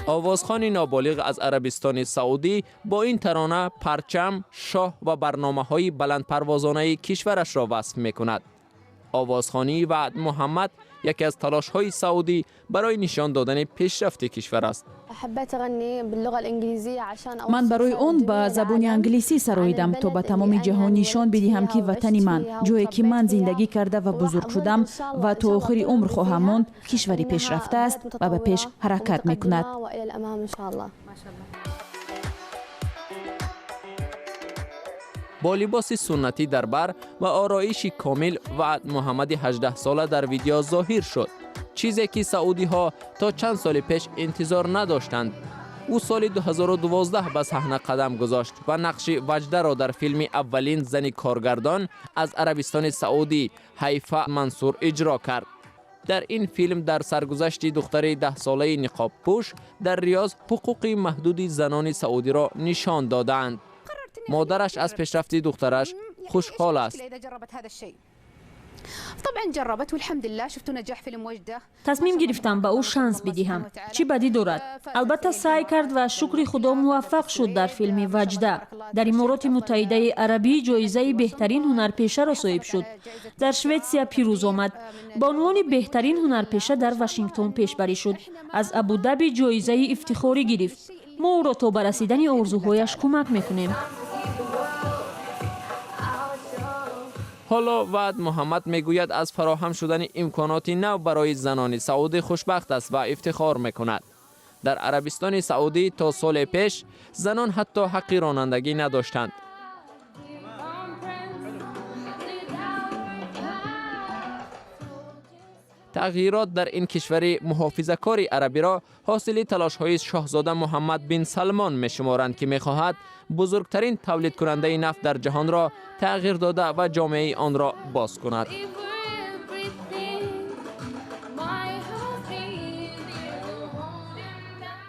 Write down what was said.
Овозхони ноболиғ аз Арабистони Саудӣ бо ин тарона парчам, шоҳ ва барномаҳои баландпарвозонаи кишварашро васф мекунад. Овозхонии Ваъд Муҳаммад яке аз талошҳои Саудӣ барои нишон додани пешрафти кишвар аст. Ман барои он ба забони англисӣ сароидам, то ба тамоми ҷаҳон нишон бидиҳам, ки ватани ман, ҷое ки ман зиндагӣ карда ва бузург шудам ва то охири умр хоҳам монд, кишвари пешрафта аст ва ба пеш ҳаракат мекунад. Бо либоси суннатӣ дар бар ва ороиши комил Ваъд Муҳаммади 18сола дар видео зоҳир шуд, чизе ки саудиҳо то чанд соли пеш интизор надоштанд. Ӯ соли 2012 ба саҳна қадам гузошт ва нақши Ваҷдаро дар филми аввалин зани коргардон аз Арабистони Саудӣ Ҳайфа Мансур иҷро кард. Дар ин филм дар саргузашти духтари 10-солаи ниқобпӯш дар Риёз ҳуқуқи маҳдуди занони саудиро нишон додаанд. Модараш аз пешрафти духтараш хушҳол аст. Тасмим гирифтам ба ӯ шанс бидиҳам. Чӣ бадӣ дорад? Албатта, саъй кард ва, шукри Худо, муваффақ шуд. Дар филми «Ваҷда» дар Имороти Муттаҳидаи Арабӣ ҷоизаи беҳтарин ҳунарпешаро соҳиб шуд, дар Шветсия пирӯз омад, ба унвони беҳтарин ҳунарпеша дар Вашингтон пешбарӣ шуд, аз Абудаби ҷоизаи ифтихорӣ гирифт. Мо ӯро то ба расидани орзуҳояш кӯмак мекунем. Ҳоло Ваъд Муҳаммад мегӯяд, аз фароҳам шудани имконоти нав барои занони саудӣ хушбахт аст ва ифтихор мекунад. Дар Арабистони Саудӣ то соле пеш занон ҳатто ҳаққи ронандагӣ надоштанд. Тағйирот дар ин кишвари муҳофизакори арабиро ҳосили талошҳои шоҳзода Муҳаммад бин Салмон мешуморанд, ки мехоҳад бузургтарин тавлидкунандаи нафт дар ҷаҳонро тағйир дода ва ҷомеаи онро боз кунад.